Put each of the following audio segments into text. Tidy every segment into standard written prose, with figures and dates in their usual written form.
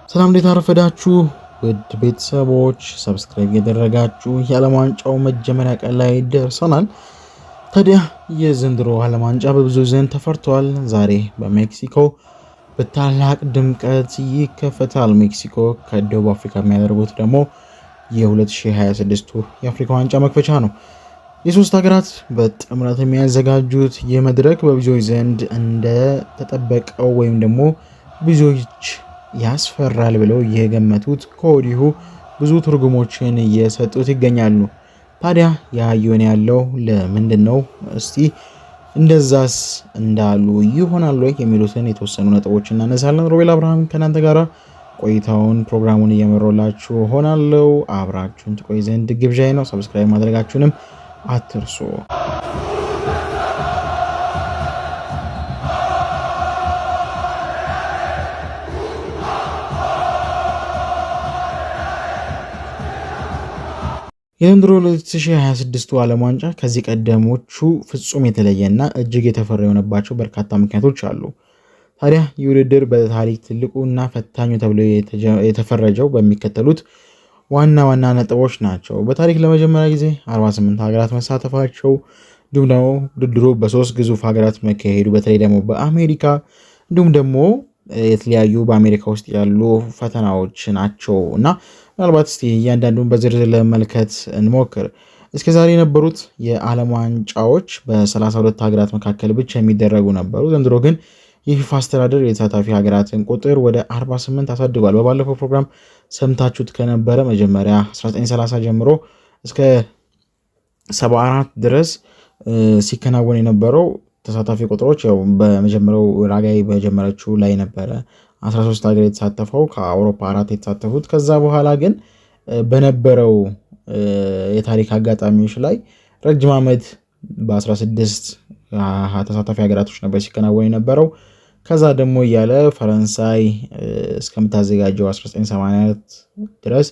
ሰላም እንዴት አረፈዳችሁ ውድ ቤተሰቦች፣ subscribe ያደረጋችሁ የዓለም ዋንጫው መጀመሪያ ቀን ላይ ደርሰናል። ታዲያ የዘንድሮ ዓለም ዋንጫ በብዙ ዘንድ ተፈርቷል። ዛሬ በሜክሲኮ በታላቅ ድምቀት ይከፈታል። ሜክሲኮ ከደቡብ አፍሪካ የሚያደርጉት ደግሞ የ2026 የአፍሪካ ዋንጫ መክፈቻ ነው። የሶስት ሀገራት በጥምረት የሚያዘጋጁት ይህ መድረክ በብዙዎች ዘንድ እንደተጠበቀው ወይም ደግሞ ብዙዎች ያስፈራል ብለው የገመቱት ከወዲሁ ብዙ ትርጉሞችን እየሰጡት ይገኛሉ። ታዲያ ያ እየሆነ ያለው ለምንድን ነው? እስቲ እንደዛስ እንዳሉ ይሆናል ወይ የሚሉትን የተወሰኑ ነጥቦች እናነሳለን። ሮቤል አብርሃም ከእናንተ ጋር ቆይታውን ፕሮግራሙን እየመራላችሁ ሆናለው። አብራችሁን ትቆይ ዘንድ ግብዣዬ ነው። Subscribe ማድረጋችሁንም አትርሱ። የዘንድሮ 2026 ዓለም ዋንጫ ከዚህ ቀደሞቹ ፍጹም የተለየና እጅግ የተፈራ የሆነባቸው በርካታ ምክንያቶች አሉ። ታዲያ ይህ ውድድር በታሪክ ትልቁ እና ፈታኙ ተብሎ የተፈረጀው በሚከተሉት ዋና ዋና ነጥቦች ናቸው። በታሪክ ለመጀመሪያ ጊዜ 48 ሀገራት መሳተፋቸው፣ እንዲሁም ደግሞ ውድድሩ በሶስት ግዙፍ ሀገራት መካሄዱ፣ በተለይ ደግሞ በአሜሪካ እንዲሁም ደግሞ የተለያዩ በአሜሪካ ውስጥ ያሉ ፈተናዎች ናቸው እና ምናልባት እስቲ እያንዳንዱን በዝርዝር ለመመልከት እንሞክር። እስከ ዛሬ የነበሩት የዓለም ዋንጫዎች በ32 ሀገራት መካከል ብቻ የሚደረጉ ነበሩ። ዘንድሮ ግን የፊፋ አስተዳደር የተሳታፊ ሀገራትን ቁጥር ወደ 48 አሳድጓል። በባለፈው ፕሮግራም ሰምታችሁት ከነበረ መጀመሪያ 1930 ጀምሮ እስከ 74 ድረስ ሲከናወን የነበረው ተሳታፊ ቁጥሮች ያው በመጀመሪያው ኡራጓይ በጀመረችው ላይ ነበረ 13 ሀገር የተሳተፈው፣ ከአውሮፓ አራት የተሳተፉት። ከዛ በኋላ ግን በነበረው የታሪክ አጋጣሚዎች ላይ ረጅም ዓመት በ16 ተሳታፊ ሀገራቶች ነበር ሲከናወን የነበረው። ከዛ ደግሞ እያለ ፈረንሳይ እስከምታዘጋጀው 1984 ድረስ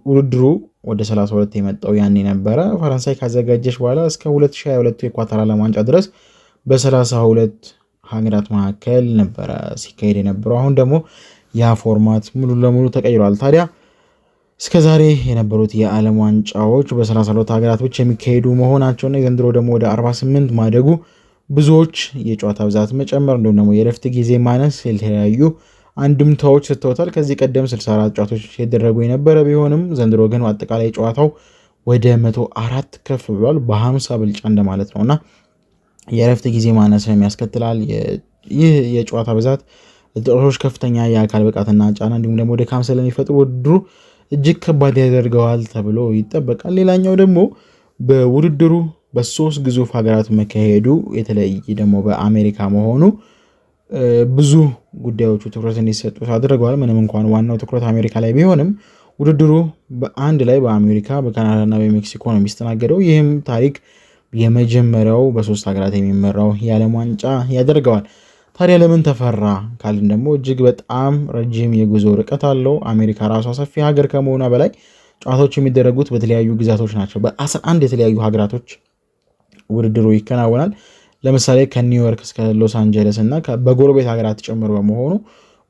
ውድድሩ ወደ 32 የመጣው ያኔ ነበረ። ፈረንሳይ ካዘጋጀች በኋላ እስከ 2022 የኳታር ዓለም ዋንጫ ድረስ በ32 ሀገራት መካከል ነበረ ሲካሄድ የነበረው። አሁን ደግሞ ያ format ሙሉ ለሙሉ ተቀይሯል። ታዲያ እስከ ዛሬ የነበሩት የዓለም ዋንጫዎች በ32 ሀገራት ብቻ የሚካሄዱ መሆናቸውና የዘንድሮ ደግሞ ወደ 48 ማደጉ ብዙዎች የጨዋታ ብዛት መጨመር እንዲሁም ደግሞ የእረፍት ጊዜ ማነስ የተለያዩ አንድምታዎች ሰጥተውታል። ከዚህ ቀደም 64 ጨዋታዎች ሲደረጉ የነበረ ቢሆንም ዘንድሮ ግን አጠቃላይ ጨዋታው ወደ 104 ከፍ ብሏል። በ50 ብልጫ እንደማለት ነው እና የእረፍት ጊዜ ማነስንም ያስከትላል። ይህ የጨዋታ ብዛት ለተጫዋቾች ከፍተኛ የአካል ብቃትና ጫና እንዲሁም ደግሞ ድካም ስለሚፈጥሩ ውድድሩ እጅግ ከባድ ያደርገዋል ተብሎ ይጠበቃል። ሌላኛው ደግሞ በውድድሩ በሶስት ግዙፍ ሀገራት መካሄዱ የተለየ ደግሞ በአሜሪካ መሆኑ ብዙ ጉዳዮቹ ትኩረት እንዲሰጡት አድርገዋል። ምንም እንኳን ዋናው ትኩረት አሜሪካ ላይ ቢሆንም ውድድሩ በአንድ ላይ በአሜሪካ፣ በካናዳ እና በሜክሲኮ ነው የሚስተናገደው። ይህም ታሪክ የመጀመሪያው በሶስት ሀገራት የሚመራው የዓለም ዋንጫ ያደርገዋል። ታዲያ ለምን ተፈራ ካልን ደግሞ እጅግ በጣም ረጅም የጉዞ ርቀት አለው። አሜሪካ ራሷ ሰፊ ሀገር ከመሆኗ በላይ ጨዋታዎች የሚደረጉት በተለያዩ ግዛቶች ናቸው። በ11 የተለያዩ ሀገራቶች ውድድሩ ይከናወናል። ለምሳሌ ከኒውዮርክ እስከ ሎስ አንጀለስ እና በጎረቤት ሀገራት ጭምር በመሆኑ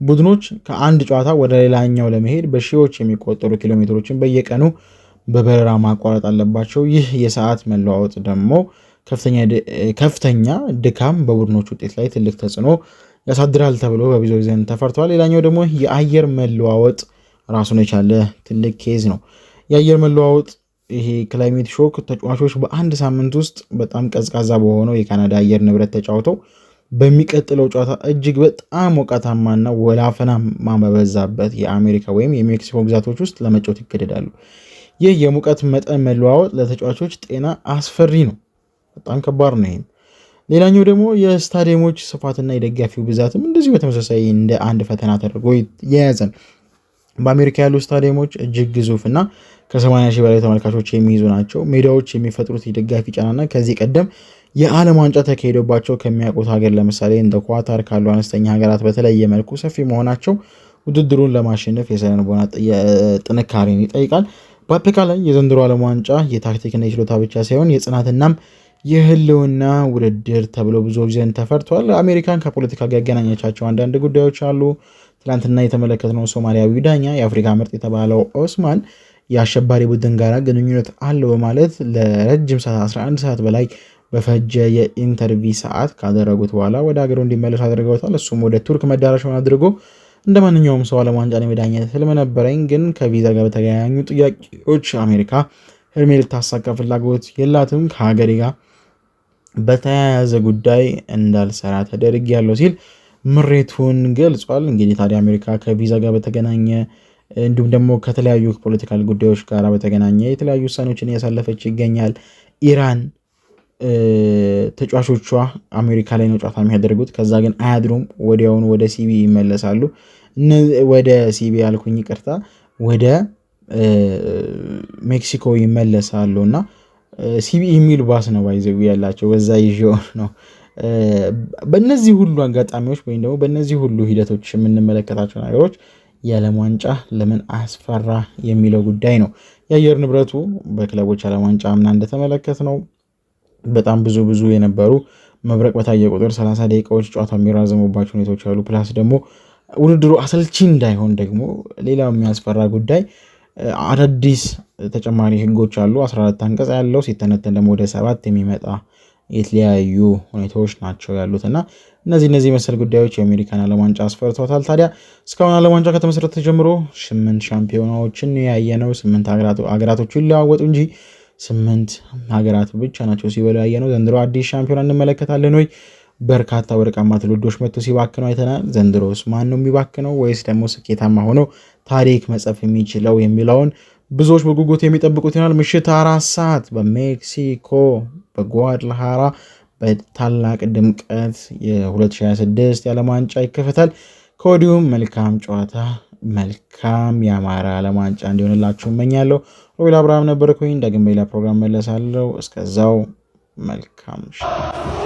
ቡድኖች ከአንድ ጨዋታ ወደ ሌላኛው ለመሄድ በሺዎች የሚቆጠሩ ኪሎ ሜትሮችን በየቀኑ በበረራ ማቋረጥ አለባቸው። ይህ የሰዓት መለዋወጥ ደግሞ ከፍተኛ ድካም በቡድኖች ውጤት ላይ ትልቅ ተጽዕኖ ያሳድራል ተብሎ በብዙዎች ዘንድ ተፈርቷል። ሌላኛው ደግሞ የአየር መለዋወጥ ራሱን የቻለ ትልቅ case ነው። የአየር መለዋወጥ ይሄ climate shock ተጫዋቾች በአንድ ሳምንት ውስጥ በጣም ቀዝቃዛ በሆነው የካናዳ አየር ንብረት ተጫውተው በሚቀጥለው ጨዋታ እጅግ በጣም ሞቃታማና ወላፈናማ በበዛበት የአሜሪካ ወይም የሜክሲኮ ግዛቶች ውስጥ ለመጫወት ይገደዳሉ። ይህ የሙቀት መጠን መለዋወጥ ለተጫዋቾች ጤና አስፈሪ ነው። በጣም ከባድ ነው። ይሄም ሌላኛው ደግሞ የስታዲየሞች ስፋትና የደጋፊው ብዛትም እንደዚሁ በተመሳሳይ እንደ አንድ ፈተና ተደርጎ የያዘን። በአሜሪካ ያሉ ስታዲየሞች እጅግ ግዙፍ እና ከ80 ሺህ በላይ ተመልካቾች የሚይዙ ናቸው። ሜዳዎች የሚፈጥሩት የደጋፊ ጫናና ከዚህ ቀደም የዓለም ዋንጫ ተካሂዶባቸው ከሚያውቁት ሀገር ለምሳሌ እንደ ኳታር ካሉ አነስተኛ ሀገራት በተለየ መልኩ ሰፊ መሆናቸው ውድድሩን ለማሸነፍ የስነ ልቦና ጥንካሬን ይጠይቃል። በአጠቃላይ የዘንድሮ ዓለም ዋንጫ የታክቲክና የችሎታ ብቻ ሳይሆን የጽናትናም የህልውና ውድድር ተብሎ ብዙዎች ዘንድ ተፈርቷል። አሜሪካን ከፖለቲካ ጋር ያገናኘቻቸው አንዳንድ ጉዳዮች አሉ። ትላንትና የተመለከትነው ሶማሊያዊ ዳኛ የአፍሪካ ምርጥ የተባለው ኦስማን የአሸባሪ ቡድን ጋር ግንኙነት አለው በማለት ለረጅም ሰዓት 11 ሰዓት በላይ በፈጀ የ interview ሰዓት ካደረጉት በኋላ ወደ ሀገሩ እንዲመለስ አድርገውታል። እሱም ወደ ቱርክ መዳረሻውን አድርጎ እንደ ማንኛውም ሰው ዓለም ዋንጫን የመዳኘት ህልም ነበረኝ፣ ግን ከቪዛ ጋር በተገናኙ ጥያቄዎች አሜሪካ ህልሜ ልታሳካ ፍላጎት የላትም፣ ከሀገሬ ጋር በተያያዘ ጉዳይ እንዳልሰራ ተደርጌያለሁ ሲል ምሬቱን ገልጿል። እንግዲህ ታዲያ አሜሪካ ከቪዛ ጋር በተገናኘ እንዲሁም ደግሞ ከተለያዩ political ጉዳዮች ጋር በተገናኘ የተለያዩ ውሳኔዎችን እያሳለፈች ይገኛል። ኢራን ተጫዋቾቿ አሜሪካ ላይ ነው ጨዋታ የሚያደርጉት። ከዛ ግን አያድሩም፣ ወዲያውኑ ወደ ሲቢ ይመለሳሉ። ወደ ሲቢ ያልኩኝ ይቅርታ፣ ወደ ሜክሲኮ ይመለሳሉ እና ሲቢ የሚል ባስ ነው ባይዘው ያላቸው በዛ ይዤው ነው። በእነዚህ ሁሉ አጋጣሚዎች ወይም ደግሞ በእነዚህ ሁሉ ሂደቶች የምንመለከታቸው ነገሮች የዓለም ዋንጫ ለምን አስፈራ የሚለው ጉዳይ ነው። የአየር ንብረቱ በክለቦች ዓለም ዋንጫ አምና እንደተመለከትነው በጣም ብዙ ብዙ የነበሩ መብረቅ በታየ ቁጥር 30 ደቂቃዎች ጨዋታ የሚራዘሙባቸው ሁኔታዎች አሉ። Plus ደግሞ ውድድሩ አሰልቺ እንዳይሆን ደግሞ ሌላው የሚያስፈራ ጉዳይ አዳዲስ ተጨማሪ ህጎች አሉ። 14 አንቀጽ ያለው ሲተነተን ደግሞ ወደ 7 የሚመጣ የተለያዩ ሁኔታዎች ናቸው ያሉት እና እነዚህ መሰል ጉዳዮች የአሜሪካን ዓለም ዋንጫ አስፈርተዋታል። ታዲያ እስካሁን ዓለም ዋንጫ ከተመሰረተ ጀምሮ 8 ሻምፒዮናዎችን ያየነው፣ 8 ሀገራቶቹ ይለዋወጡ እንጂ 8 ሀገራት ብቻ ናቸው ሲበሉ ያየነው። ዘንድሮ አዲስ ሻምፒዮና እንመለከታለን ወይ? በርካታ ወርቃማ ትውልዶች መጥቶ ሲባክነው አይተናል። ዘንድሮስ ማን ነው የሚባክነው ወይስ ደግሞ ስኬታማ ሆኖ ታሪክ መጻፍ የሚችለው የሚለውን ብዙዎች በጉጉት የሚጠብቁት ይሆናል። ምሽት 4 ሰዓት በሜክሲኮ በጓዳላሃራ በታላቅ ድምቀት የ2026 የዓለም ዋንጫ ይከፈታል። ከወዲሁም መልካም ጨዋታ፣ መልካም ያማረ ዓለም ዋንጫ እንዲሆንላችሁ እመኛለሁ። ሮቤል አብርሃም ነበርኩኝ። ዳግም በሌላ ፕሮግራም መለሳለሁ። እስከዛው መልካም ምሽት።